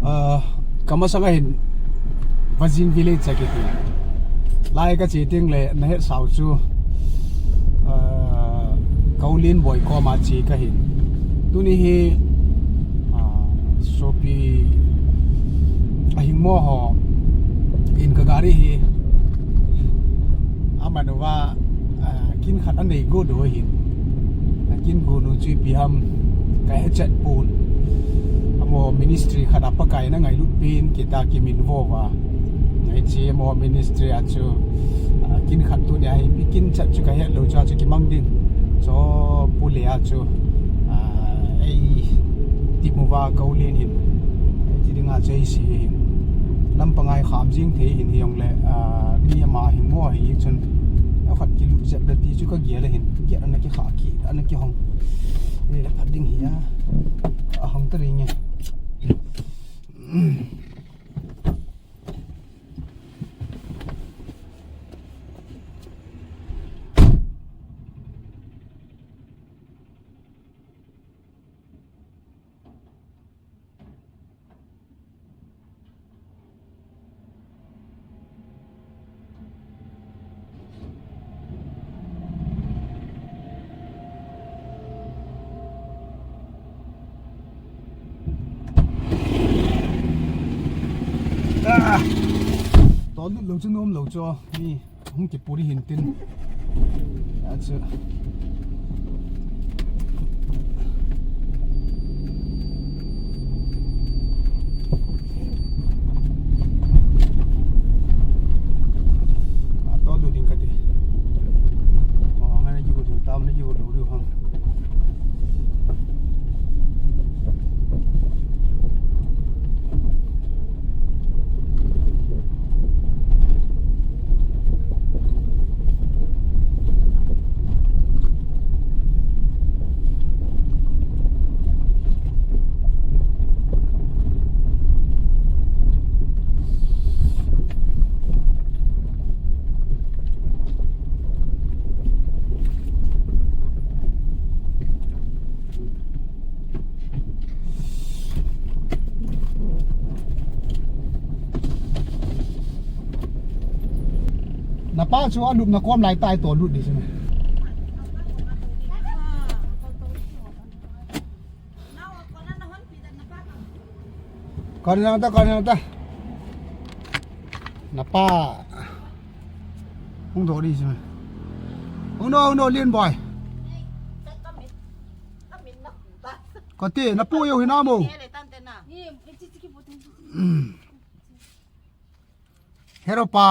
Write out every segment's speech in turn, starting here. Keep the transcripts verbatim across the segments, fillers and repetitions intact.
Ah, kamasang a hin Vajing village a kiti. Lai kache teng le nahet sau chu, ah, Kaulen boi koma che kahin. Tuni hi, ah, sopi ahing mo ho in ka gari hi aman uva, ah, kin khat anei go do hin. Kin go nu chu ipi ham kahe chet pon. Amaho ministry khat a Pakai na ngailut pin kita kimin vo va. Ngai che amaho ministry a chu, ah, kin khat tunia hi ipi kin chet chu kahe lou chu a chu kimang ding. Cho pule a chu, ah, ei ti mu va Kaulen hin. Ei ti ding a chu ei si hin. Lam pangai kham jing thei hin hiong le, ah, mi ama hing mo hi chun. Khat kilut jep da ti chu kagel a hin. Kiget ana kikha ki, ana kihong. Ni le phat ding hi a. Ahong ta ring e. Ah. Tol lut lou chu nom lou chu. Ni. Hung kipuri hin tin. Achu. Ato lu ding kati. Oh, ngana jigu diu tam ni jigu lu diu ham. Napa chu alupna kom lai tai to lut di sina. Kon nang ta, kon nang ta. Napa. Hung do di sina. Hung no, hung no, Lien boy. Kati, napu yo hina mo. Hero pa.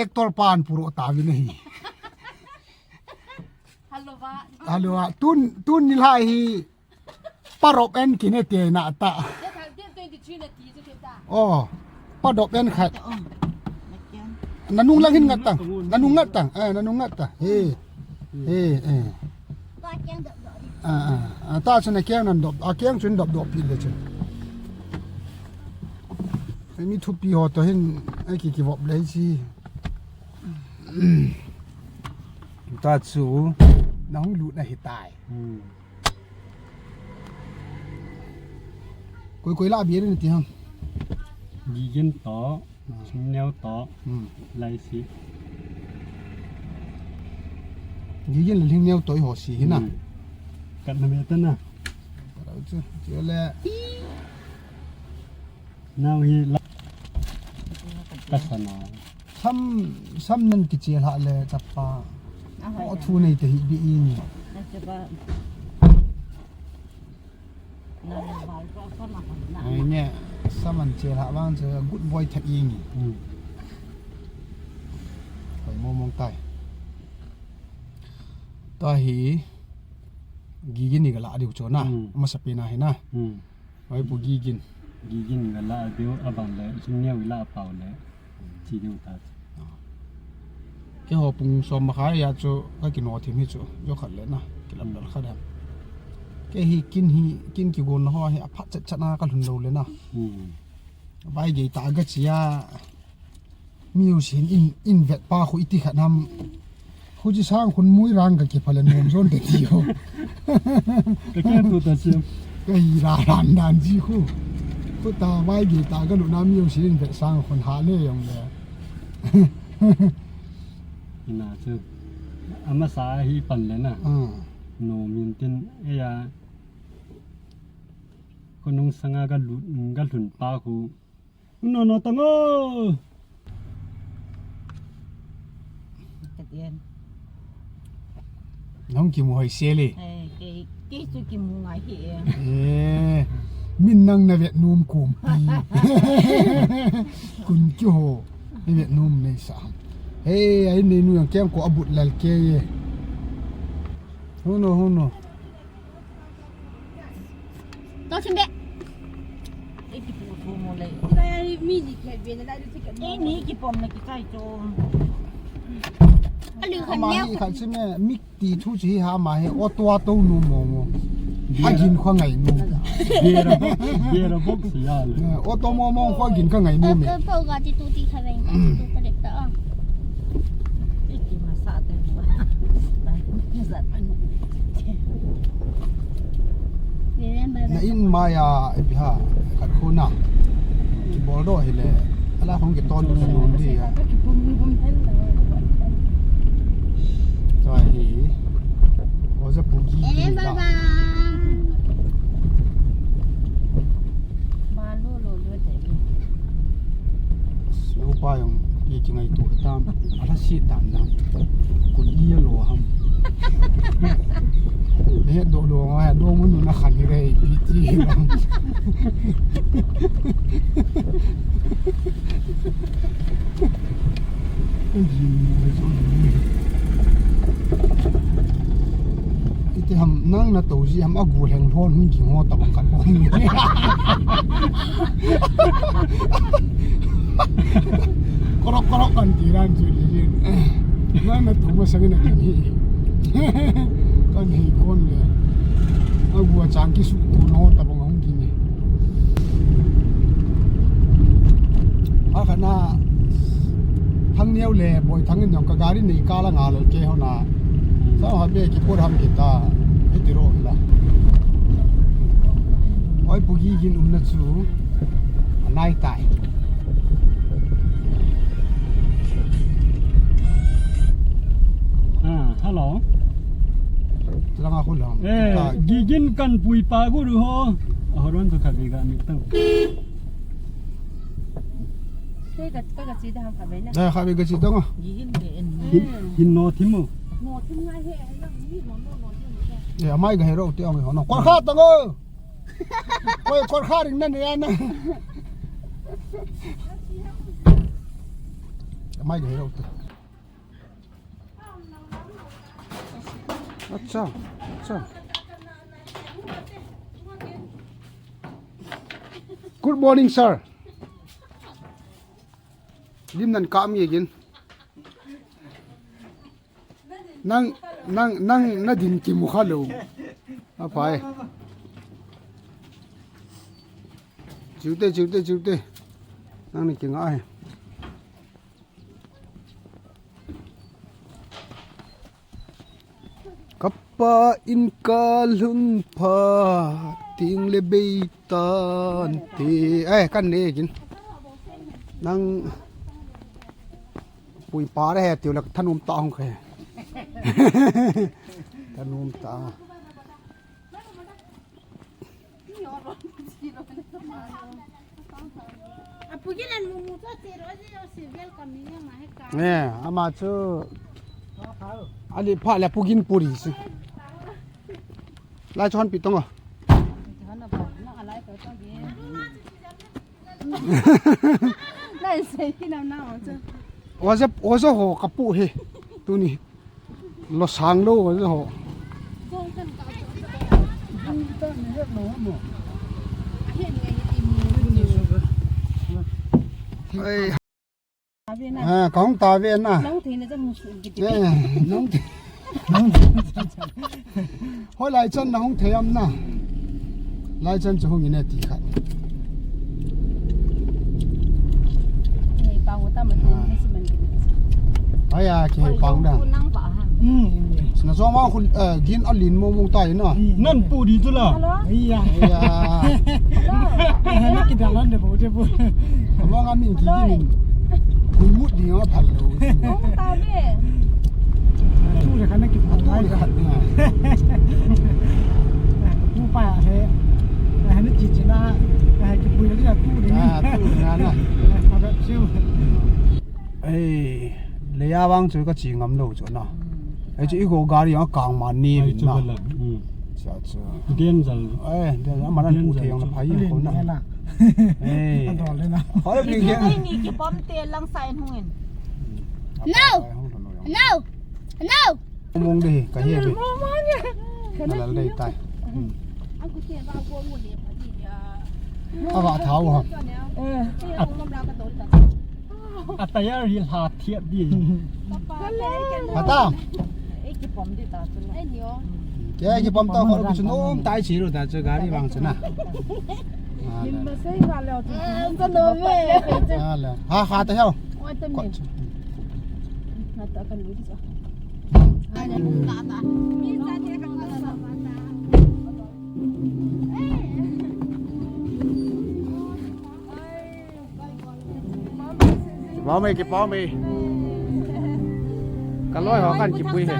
Actor pan puro tawin ahi. Hello ba. Hello ba. Tun, tun nilhah hi. Parop en kine te na ta. Oh. Padop en khat. Nanung lang hin ngat tang. Nanung ngat tang. Eh, nanung ngat tang. Eh. Eh, eh. Ah, ah. Ah, ta chun akeng nan dop. Akeng chun dop dop pi le chun. Ei mi thupi ho to hin, ei ki kivop lei chi. Ta chu. Na hung lut na hi tai. Hmm. Koi koi la bia ni ti ham. Gigin to, ah. Chingneo to, hmm. Lai si. Gigin le Chingneo to i ho si hi na. Hmm. Kat na me ta na. Ka dau chu, chu le. Nau hi la. Ka sa na. Sam, sam nan kichel ha le chapa. Ahoi. O thu nei te hi bi i ni. Na chapa. Na bai ko sa na na. Ai ne, sam an chel ha vang chu good boy that i ni. Hmm. Koi mo mong tai. Ta hi. Gigin ni ka la diu chu na. Hmm. Masa pe na hi na. Hmm. Oi, pu Gigin. Gigin ka la diu, abang le, Chingneo i la pau le, chi diu ta. Keiho pung som makhai a chu, ka kino thim hi chu, jo khat le na, kilam dal khat a. Kei hi kin hi, kin kigon na ho hi, aphat chat chat na ka lhun lou le na. Hmm. Bai gei ta ga chi a. Mi u sin in, in vet pa khu iti khat nam. Khu chi sang khun mui rang ka kipha le nom jon te ti ho. Ka keng tu ta sim. Ka hi ra ran dan ji khu. Tuta vai gei ta ka luna mi jong sin ve sang khun ha le jong le. Ina chu. Amasa hi pan le na. Ah. No min tin e ya. Ko nung sanga ka lu, ka lhun pa khu. No, no, tang o. Ka tian. Nang kimu hoi se le. Eh, kei, kei chu kimu ngai hi e. Eh, min nang na vet num kum pi. Kun ki ho. Ni vet num nei sa. Hey, ai nei nu yang kem ko abut lal ke ye. Hu no, hu no. Tao chun de. Ei kipu thu mo le. Ei ni kipom na kichai chu. Ama hi khat si me, mik ti thu chi ha ma he, auto auto nu mo mo. Agin kho ngai nu. Bera box, bera box ya le. Eh, auto mo mo kho agin kho ngai nu me. Auto ga ti tu ti kha ven, ti tu kha le ta. Na in maya, ipi ha, khat khu na. Kibol doh hile, ala hong kiton doh na nom di ya. Tua hi, oja pugi hi la. Ba lo lo lo te. Upa jong, i kingaito tam. Ala si tam na. Kun i lo ham. Ne do lo nga do mun na khan hi re i ti. Iti ham nang na to ji ham agu lheng lhon hung ging ho ta bang khat hon. Korok korok kan ti ran chu le jin. Nang na to ma sang na kan hi. Kan hi kon le. Agu a chang ki su tu no ta bang hung ging. Akhat na Thangneo le Boithang in jong ka gari nei kal a nga lel ke hona. Sao ha be kipur ham kita. Hiti ro hila. Oi pugi gin umna chu. Anai tai. Ah, hello. Langa khu lang. Eh, gigin kan pui pa gu ru ho. Ahoron to khabe ga mi tang. Kei ka, kei ka chi da ham khabe na. Eh, khabe ga chi tang a. Gigin ke en. Hin, hin no thim mo. No thim ngai he, he, he, no, no, no, thim mo. Eh, amai ga he ro ti ong ho no. Kor kha tang o. Koi kor kha ring na ne ya na. Amai ga he ro ti. Acha, acha. Good morning, sir. Lim nan ka mi again. Nang, nang, nang na din kimu kha lo. Apai. Chiute, chiute, chiute. Nang ni kinga ai. Kapa in ka lhun pha ting le bei tan te. Ai, kan ne kin. Nang pui pa re he tiu le thanum ta hong khe. Thanum ta. Ne, ama chu ali pha le pugin puri si. Lai chon pi tong a. Lai sei ki nam na o chu. Oja, oja ho kapu he. Tuni. Lo sang lo ho. Ei. Ha, kong ta ve na. Nong thei na jam su ki ti. Eh, nong thei. Hoi lai chan na hong thei am na. Lai chan chu hong ine ti khat. Hei pang uta man ni si man ki. Ai a ki hei pang da. Nang ba ha. Hmm. Na jong ma khun, eh, gin a lin mong mong tai na. Nan pu di tu la. Hello? Iya. Iya. Hello? Ana kidal han de bo de bo. Mo nga min ki gin. Hello? Mut di nga phal lo. Kong ta be. Tu le kan ki pu. Tu le kan. Pu pa he. He ni chi chi na. He ki pu ya tu ni. Ah, tu na na. Ka ba siu. Ei, leiya vang chu ka chi ngam lo chu na. Hmm. Ei chu i go gari ang kang ma ni. Ai, vin chu na. Bala. Hmm. Cha chu. Danger. Eh, danger. Amaran pu thei ang na phai ko na. Danger na. Ei. Adol le na. Hoi ni ke. Ei, ni kipom te lang sa in hung in. No. No. No. Mong de ka he de. Mong mong ya. Na lal dei tai. Hmm. Ava thau ha. Eh. A tayar hi lha thiap di. Pata. Ei, kipom di ta chu na. Ei, ni o. Ke kipom ta ko ki chu nom tai chi ru ta chu gari vang chu na. Min ma sei nga leo chu. Ah, sa lo me. Ah, le. Ha, ha ta heo. Oi, ta min. Kot. Na ta kan lu chu. Ah, le. Ta ta. Mi sa ke ka ta ta ta. Kipau me, kipau me. Ka loi ho kan kipui he.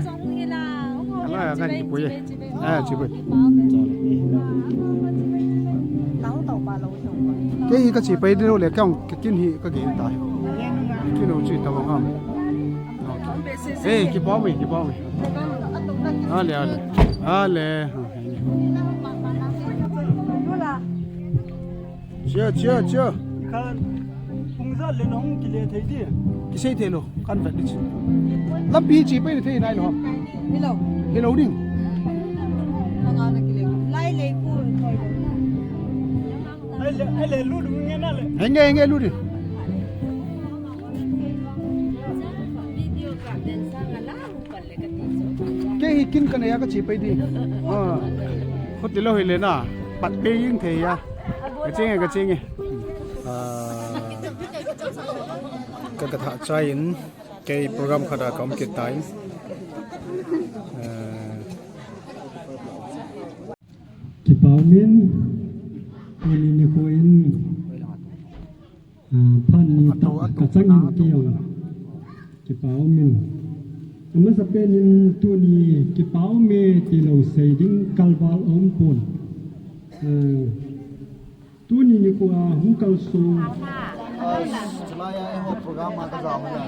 Ka loi ho kan kipui he. Ah, kipui. Kei hi ka chi pai ding le kong ka kin hi ka gen tai. Kin u chi ta bang ham. Eh, kipau me, kipau me. Ale, ale. Ale. Chia, chia, chia. Kan pung ja le nong kile thei di. Kisei thei lo, kan vet di chi. Lampi chi pai thei nai lo. Hello. Hello ding. Manga na kile. Lai le ku. Ai le, ai le lu du nge na le. Henge, henge lu di. Video ka den sa ngala. Kei hi kin ka nei a ka chi pai di. Ah. Khuti lo hi le na. Pat pe ing thei a. Ka ching e, ka ching e. Ah. Ka ka tha chai in. Kei program khat a ka um kit tai. Ah. Kipau min. Tuni nikho in. Ah, phat ni tah ka chang in kei jong kipau min. Amasapen in tuni kipau me ti lo sei ding kalval um pon. Ah, tuni nikho a hung kalson. Chulai a eiho program a ka jao na.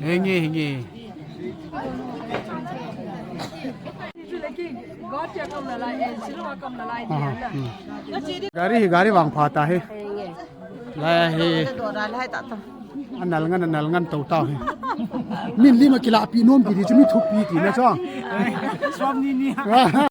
Henge, henge. Aha, hmm. Gari hi, gari vang pha ta hi. Lai hi. Anal ngan, anal ngan to ta hi. Min lima kila pi nom pi di chu mi thupi ti na chong. Som ni ni.